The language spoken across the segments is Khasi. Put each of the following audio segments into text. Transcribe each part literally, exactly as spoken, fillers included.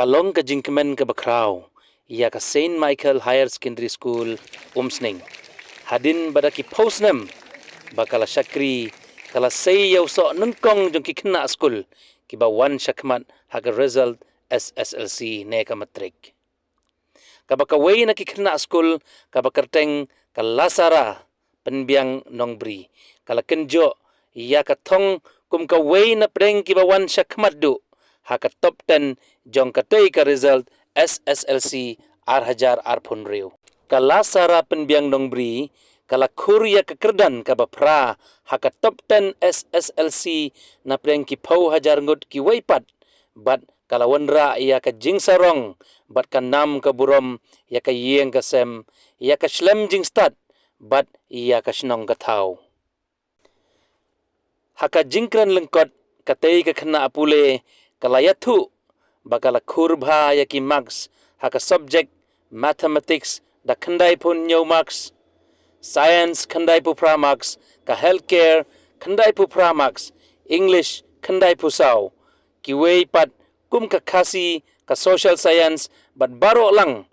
Ka long ka jingkmen kaba khraw ïa ka Saint Michael Higher Secondary School, Umsning, hadien ba da ki phew snem ba ka la shakri, ka la sei ïa u soh nyngkong jong ki khynnah skul kiba wan shakhmat ha ka result S S L C ne ka matrik. Kaba kawei na ki khynnah skul kaba kyrteng ka Lasara Pynbiang Nongbri, ka la kynjoh ïa ka thong kum kawei na pdeng kiba wan shakhmat duh ha ka top ten jong katei ka result S S L C ar hajar arphew hynriew. Ka Lasara Pynbiang Nongbri ka la khur ïa ka kyrdan kaba phra ha ka top ten S S L C na pdeng ki phew hajar ngut kiwei pat, bad ka la wanrah ïa ka jingsarong bad ka nam ka burom ïa ka ïing ka sem, ïa ka shlem jingstad bad ïa ka shnong ka thaw. Ha ka jingkren lyngkot, katei ka khynnah pule ka la ïathuh ba ka la khur bha ïa ki marks ha ka subject Mathematics da khyndaiphew hynñiew marks, Science khyndaiphew phra marks, ka Healthcare khyndaiphew phra marks, English khyndaiphew saw, kiwei pat kum ka Khasi, ka Social Science bad baroh lang.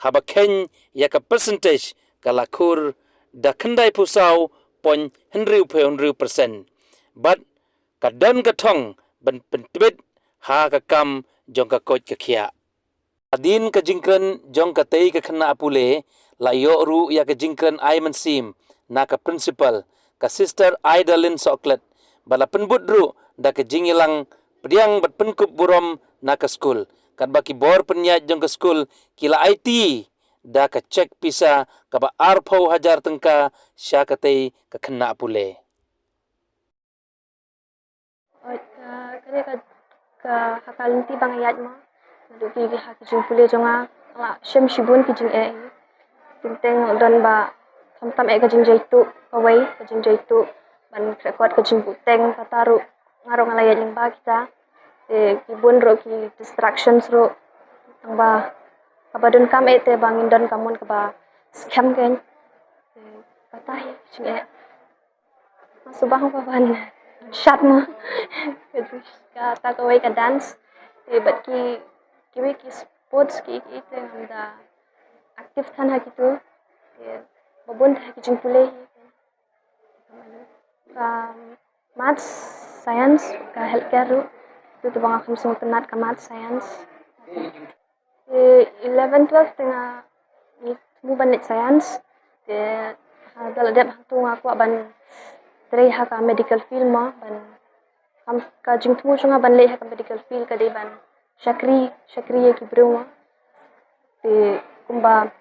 Haba kheiñ ïa ka percentage, ka la khur da khyndaiphew saw point hynriewphew hynriew percent. Bad ka don ka thong ban pyntbit ha ka kam jong ka koit ka khiah. Hadien ka jingkren jong katei ka khynnah pule, la ïoh ruh ïa ka jingkren ai mynsiem na ka principal, ka Sister Idalin Sohklet, ba la pynbud ruh da ka jingïalang pdiang bad pynkup burom na ka skul, katba ki bor pynïaid jong ka skul ki la aiti da ka cheque pisa kaba arphew hajar tyngka sha katei ka khynnah pule. Oi, ka, kane ka, ka ha ka lynti ba nga ïaid mo, naduh ki, ki ha ki jingpule jong nga, nga la shem shibun ki jingeh. Teng teng don ba khamtam eh ka jingjaituh kawei, ka jingjaituh ban khreh kot, ka jingbuhteng, kata ruh nga ruh nga la ïaid lyngba kita. Te ki bun ruh ki distractions ruh, tang ba kaba donkam eh te ba ngin don ka mon kaba skhem kein. Te kata hi jingeh. Nga sngewbha ba ban shad mo. Kata kawei ka dance. Te bad ki, kiwei ki sports ki, ki te ngam da active than ha kitu. Te ba bun te ha ki jingpule hi. Ka maths, science, ka healthcare ruh. Tu tu ba nga kham sngewtynnat ka maths, science. Te eleven, twelve te nga, ngi thmu ban leit science. Te ha da la dep hangtu nga kwah ban trei ha ka medical field mo, ban, kam, ka jingthmu jong nga ban leit ha ka medical field ka dei ban shakri, shakri ïa ki briew mo. Te kumba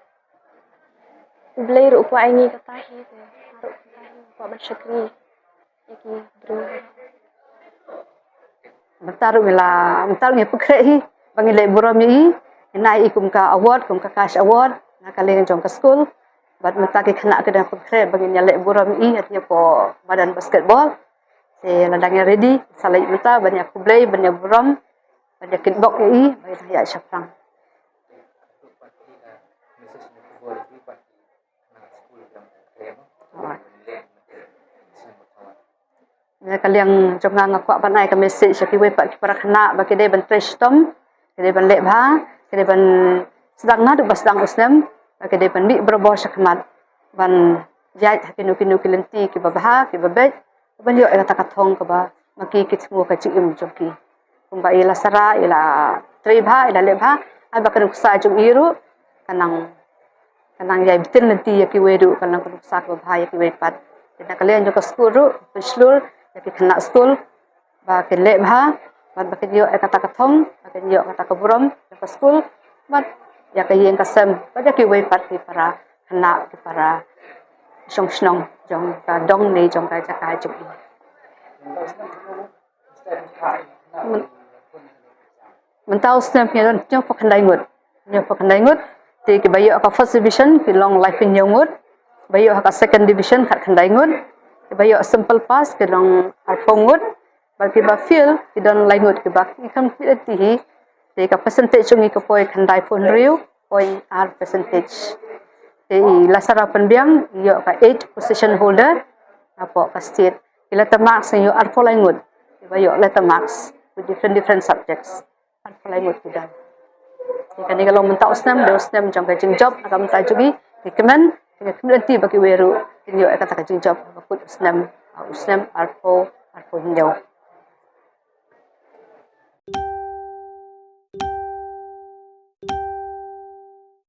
U Blei ruh u kwah ïa ngi kata hi, te nga ruh kata hi, kwah ban shakri ïa ki briew. Mynta ruh ngi la, mynta ruh ngi pynkhreh hi ba ngin leh burom ïa i, ngin ai i kum ka award, kum ka cash award na ka liang jong ka skul. Bad mynta ki khynnah ki dang pynkhreh ba ngin ïa leh burom ïa i, ïa, hapoh madan basketball. Te lada ngi ready, sa leit mynta ban ïa khublei, ban ïa burom, ban ïa kitbok ïa i ba i dang ïaid shaphrang. Na ka liang jong nga, nga kwah ban ai ka message sha kiwei pat ki para khynnah ba ki dei ban trei shitom, ki dei ban leh bha, ki dei ban sdang naduh ba sdang u snem, ba ki dei ban mih barabor shakhmat ban ïaid ha kino kino ki lynti kiba bha, kiba beit, ban ïoh ïa kata ka thong kaba ma ki ki thmu ka jingim jong ki. Kumba i la sara, i la trei bha, i la leh bha, ai ba ka nuksa jong i ruh ka nang, ka nang ïai btin lynti ïa kiwei ruh, ka nang ka nuksa kaba bha ïa kiwei pat. Te na ka liang jong ka skul ruh pynshlur ïa ki khynnah skul ba kin leh bha, bad ba kin ïoh ïa kata ka thong, ba kin ïoh kata ka burom jong ka skul, bad ïa ka ïing ka sem, bad ïa kiwei pat ki para khynnah, ki para shong shnong jong ka dong ne jong ka jaka jong i. Mynta u snem ngi don hynñiewphew khyndai ngut. Hynñiewphew khyndai ngut. Te kiba ïoh ka first division ki long laiphew hynñiew ngut. Ba ïoh ka second division khatkhyndai ngut. Kiba ïoh simple pass ki long arphew ngut. Bad kiba fail ki don lai ngut, kiba ki kham phi ti hi. Te ka percentage jong ngi ka poi khyndaiphew hynriew point ar percentage. Te i Lasara Pynbiang i ïoh ka eight position holder hapoh ka state. I letter marks i ïoh arphew lai ngut. Kiba ïoh letter marks with different, different subjects. Arphew lai ngut ki don. Kane ka long mynta u snem, dei u snem jong ka jingjop, na ka bynta jong ngi, ki kmen, ki kmen lynti ba kiwei ruh kin ïoh ïa kata ka jingjop, ba kut u snem, u snem arphew, arphew hynñiew.